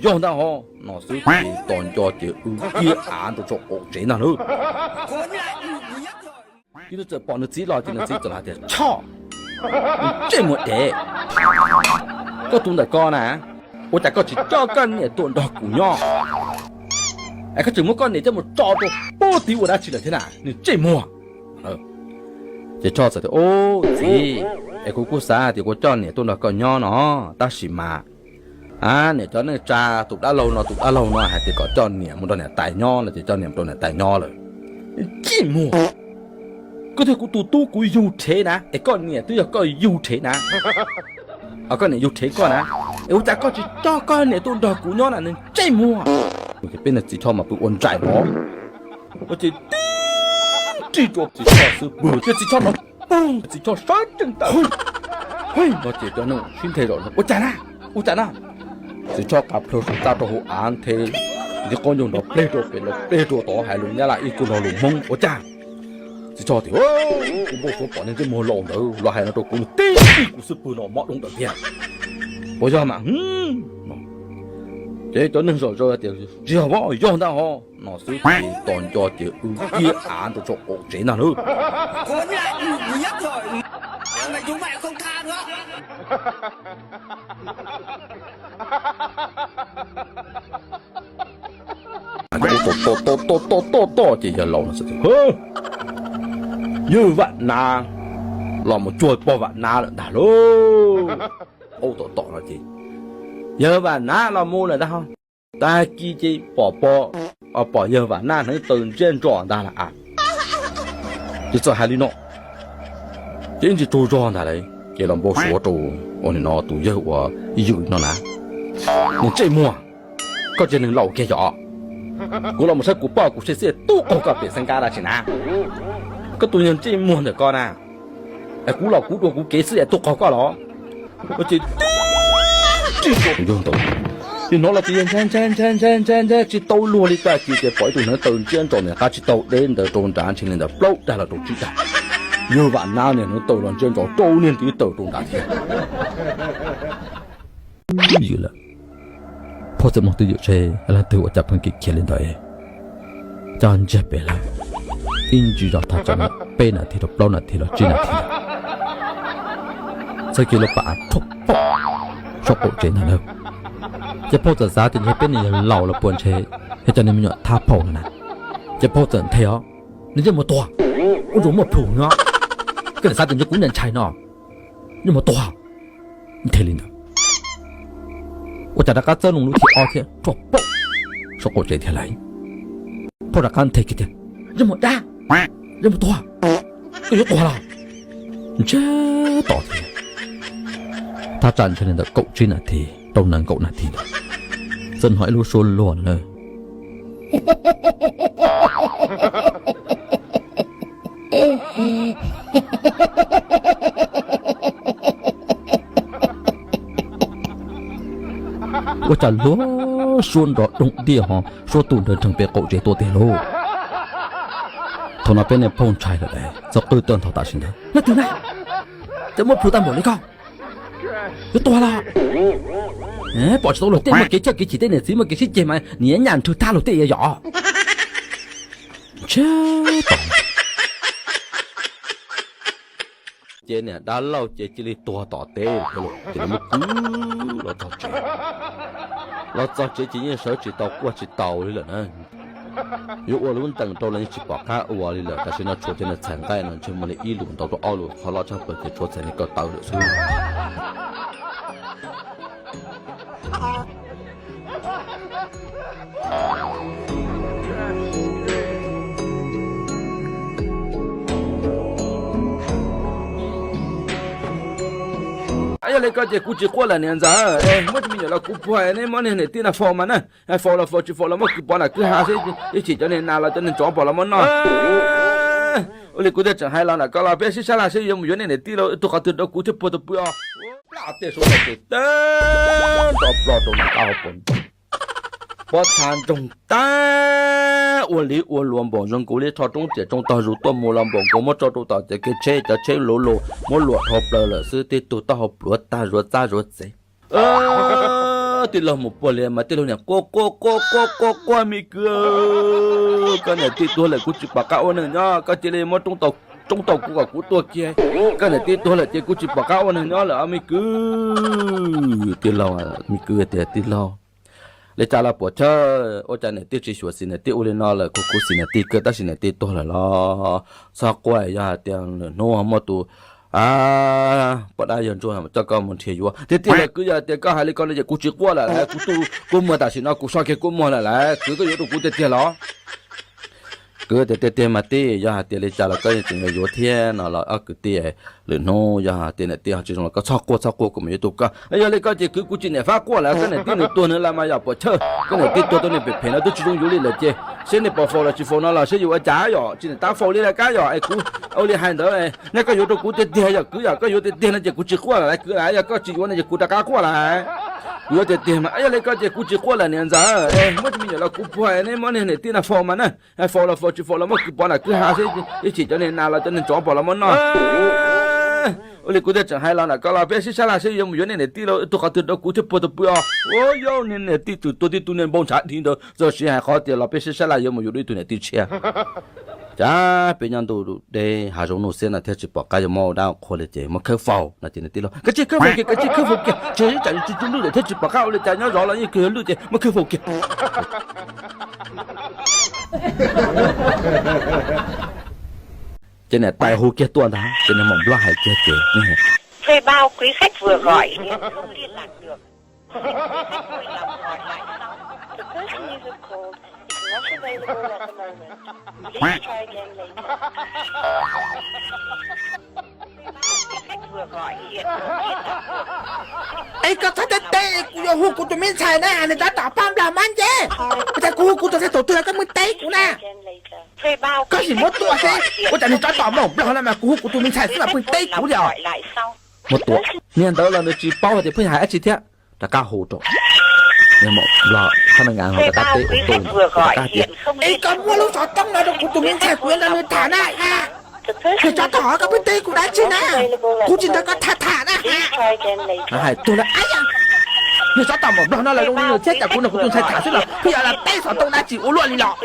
Yog ntag ho, no xwb ces tos nco ces w kiag av ntawd rau qaum tsev ntag lauj. Ces nws txawm pom nws txiv los ces nws txiv txawm hais tias, Choj, ntsej muag dev, koj tus ntawm ko na, ua cas koj tsis coj koj niam tuaj nrog kuv nyob? Es koj tseem muab koj niam coj mus tso rau pub tid ua dab tsi lawm thiab na, nws ntsej muag. Ces Choj txawm tias, Ub, txiv, es kuv kuj xav tias kuv coj niam tuaj nrog koj nyob no, tab sis mas niam cov neej tsa tus dab laug no tus dab laug no hais tias kom coj niam mus nrog niam tais nyob no ces coj niam mus rau niam tais nyob lawm. Ntsej muag, koj thiab kuv tus tub kuv yug rhev na, es koj niam twb yog koj yug rhev na, koj niam yug rhev koj na, es ua cas koj tsis coj koj niam tuaj nrog kuv nyob na, nws ntsej muag. Peb niag txiv Choj mas pw ua nraim los, ua ces tib rig rau txiv Choj xub pwg, ces txiv Choj no pog, txiv Choj sawv tsees tawm no ces cov neeg sib nthe zom zaws, Ua cas na? Ua cas na? Txiv Choj qav plhaw saum txaj rau hauv av nthe, nti qaub ncaug nrov pleg rau pem los pleg rau tod hais lus Nyab Laj ib kuj nrog lus Hmoob, Ua cas? Txiv Choj tias, Kuv npau suav pom niag ntsej muag laus ntawd los hais no rau kuv, nws tib rig kuv xub pwg no mob doo ntawm tiag. Puas yog mas? Ces cov neeg zom zaws tias, Tsis yog, yog ntag ho, no xwb ces tos nco ces w kiag av ntawd rau qaum tsev ntag lauj. Tom tom tom tom tom tom ces yawg laus no, Yawg Vam Nav los mus cuag pog Vam Nav lawm ntag lauj. Aub tom tom no ces yawg Vam Nav los mus lawm ntag ho. Tag kis ces pom pog, pom yawg Vam Nav hneev taw ntsiab ntso ntag lauj. Ces txawm hais li no, ces ib ntsis tsaug zog ntag lauj ces los npau suav rau ua nim no tus yawg uas ywm no na, Nws ntsej muag, koj tsis yog neeg laus kiag yom? Kuv los mus saib kuv poj kuv se xwb es tub qaug koj pem xeeb kab dab tsi na? Koj tus yawg ntsej muag ntawm ko na, es kuv los kuv dua kuv kev xwb es tub qaug koj los? Ces tib rig rau tus yawg ntawd, ces hnov los ces yawg ntshai ntshai ntshai ntshai ntshai ntshai tsis tau luag li, tag kis ces pom ib tug hneev taw ntsiab ntso ntawm qab tsib taug deb ntawd rau nrad ntshe li ntawd plaub dag los rau tsib dag. Yawg Vam Nav niag hneev taw los ntsiab ntso rau niag ntawd tawm rau nrad thiab. Ywm lawm, phauj txawm mus twj ywm seb leej twg ua cas pheej khiav khiav li ntawd. Coj ntsiag pem lawm, ib ntsis zog thaj tsam peb nas this rau plaub nas this los tsib nas this lawm, txoj kev lub pas av rhuaj pom saum qaum tsev ntag lauj. Ces phauj txawm xav tias ntshe peb niag yawg laus los puas ntshe yog cov niag me nyuam thab phauj no na. Ces phauj txawm nthe os, Nws yeej mus tuag, ua ntsuas muaj plhus no, koj niam xav tias ntshe kuv ntshai no, yeej mus tuag. Nthe li ntawd, ua cas rov qab txawb loo lub thib ob thiab rhuaj pom saum qaum tsev thiab lauj. Phauj rov qab nthe kiag tias, Yeej mus dab, yeej mus tuag, yuav tuag los? Ntsiag to thiab. Thaj tsam ntshe li ntawm kaum tsib nas this rau nees nkaum nas this ntawd, txawm hnov ib lub suab luag na. Ua cas luag suab nrov doog diaj ho suab tus nrawg nrheev pem qaum tsev tuaj tiag lauj. Thaum no peb niag phauj ntshai lawm lauj, txog qwj tuaj ntho tam sim ntawd, Leej twg na? Cas muaj plhus tag npaum li ko? Yuav tuag los? Pom tsis tau luag tej, muaj kev choj kev chim tej niam txiv muaj kev sib ceg mas niam nyaj nrhw thab luag tej yom. Ntsiag to. Ces niam dab laug ces cia li tuag tom teb, ces lawv muab kwv los txog tsev. Los txog tsev ces yeej sawv tsis tau quaj tsis tau li lawm na. Yuav ua lub ntees rau los yeej tsis pom qab ua li lawm, tam sim no tshuav cov niag txhais nqaij no ntshe muaj li ib lus ntau rau ob lus, qhov loj tshaj plaws ces tshuav txhais niag kaw taw lawm xwb. Yog li ko ces kuv tsis quaj lawm niam ntxawm, muab tus me nyuam los kuv puag, neb muab niag niam tij no faus mas na. Faus los faus, tsis faus los muab kwv pov nram kwj ha seb, ib chim cov niag nas los cov niag tsov pom los muab noj. Ua li kuv thiaj tseem hais los nram ko los peb sib sab laj seb yuav mus yuav niag niam tij los tus qhov twg rau kuv thiaj puag tus pw os. Plab tej saud ces teb nrov plog rau nram qab hauv paus ntoo. Pob txha ntsoog tag ua li ua luas npaum zoo nkaus li rho roob riam tsoo tog zus tuaj mus los npaum nkaus, muab tso rau tom tej kev tsheb, cov tsheb luv lus muab luam dhau plaws lawm xwb, tib tug taub hau pluav tag zuav txab zuav txev. Tij laug mus puag li mas tij laug niam quaj quaj quaj quaj quaj quaj, me kwv, koj niam tij tuag lawm kuv tsis pom qab ua neeg nyob, koj cia li muab roob tau kuv kom kuv tuag kiag. Koj niam tij tuag lawm ces kuv tsis pom qab ua neeg nyob lawm os me kwv. Tij laug, me kwv tias tij laug, li cas los puas chawj, ua cas niam tij tsis xyuam xim niam tij ua li no lawm, khuv khuv xim niam tij kawg tab sis niam tij tuag lawm los txhob quaj, yog hais tias lwm hnub muaj tus poj dab yawg ntsuag coj koj mus nrhiav yuav tiag tiag lawm kwv, yog tias koj hais li ko no ces kuv tsis quaj lawm lauj, kuv tu kua muag tam sim no kuv so kiag kua muag lawm lauj kwv, koj yuav rau kuv tiag tiag los? Kwv tias tiag tiag mas tij, yog hais tias li cas los koj yeej tseem yuav thiab no los ob kwv tij, lwm hnub yog hais tias niam tij ho tsis zoo los koj txhob quaj txhob quaj kuv mam yuav rau koj. Yog li ko ces kwv kuv tsis niam fab quaj lawm, koj niam tij nws tuag nws los mas yam puas chawj, koj niam tij tuag tau niag phem phem no twb tsis zoo yuav li lawm ces seb nej puas faus los tsis faus no los seb yuav ua cas yom, tsis niam tab faus li lawm kab yom es kuv ua li hais ntawd, nej koj yuav rau kuv tiag tiag yog kwv, yog koj yuav tiag tiag no ces kuv tsis quaj lawm lauj kwv lauj, yog koj tsis yuav no ces kuv rov qab quaj lawm. Kuv yuav tiag tiag mas yog li ko ces kuv tsis quaj lawm niam ntxawm, muab tsis me nyuam los kuv puag, nej muab niag niam tij no faus mas na, faus los faus tsis faus los muab kwv pov nram kwj ha seb ib chim cov niag nas los cov niag tsov pom los muab noj. Ua li kuv thiaj tseem hais los ntawm koj los peb sib sab laj seb yuav mus yuav niag niam tij los tus qhov twg rau kuv thiaj puag tau pw os. Ua yau niag niam tij tus tuag tib tug niag npau ntshav dhi ntawd txog siav hais qhov tias los peb sib sab laj yuav mus yuav dua ib tug niam tij tshiab. Cas peb nyob ntuj deb hav zoov nuj xiab no thiaj tsis pom qab yuav muab ua dab qhua li ces muab khawb faus no ces niam tij los kav tsij khawb faus kiag, kav tsij khawb faus kiag, tsis tsam tsis tsuj lwj lawm thiab tsis pom qab ua li cas, nyob zov los yeej kawg lwj ces muab khawb faus kiag. Ces niam tais hu kiag tuaj ntag, ces niag maum nplog hais kiag ces Es koj txhob teb teb, kuv yuav hu kuv tus me ntxhais na, nws tab tom poj nplog mob ncej. Ua cas kuv hu kuv tus ntxhais thaum twg los koj pheej teb kuv na? Koj sim muab tuaj seb, ua cas nws tab tom maum nplog no mas kuv hu kuv tus me ntxhais xwb mas pheej teb kuv li os. Muab tua. Niag ntawd los nws tsis paub hais tias pheej hais dab tsi thiab, rov qab hu rau. Niag maum nplog thab na ngas ho rov qab teb ua tuj, rov qab tias, Es koj muab lub xov tooj no rau kuv tus me ntxhais kuv yuav nrog nws tham na ha. Niag tsov tom koj pheej teb kuv dab tsi na? Kuv tsis nrog koj tham tham na ha. Hais tuag lawm, niag tsov tom maum nplog no los zoo li nws thiab, cas kuv nrog kuv tus ntxhais tham xwb los pheej yuav los teb xov tooj dab tsi ua luaj li los.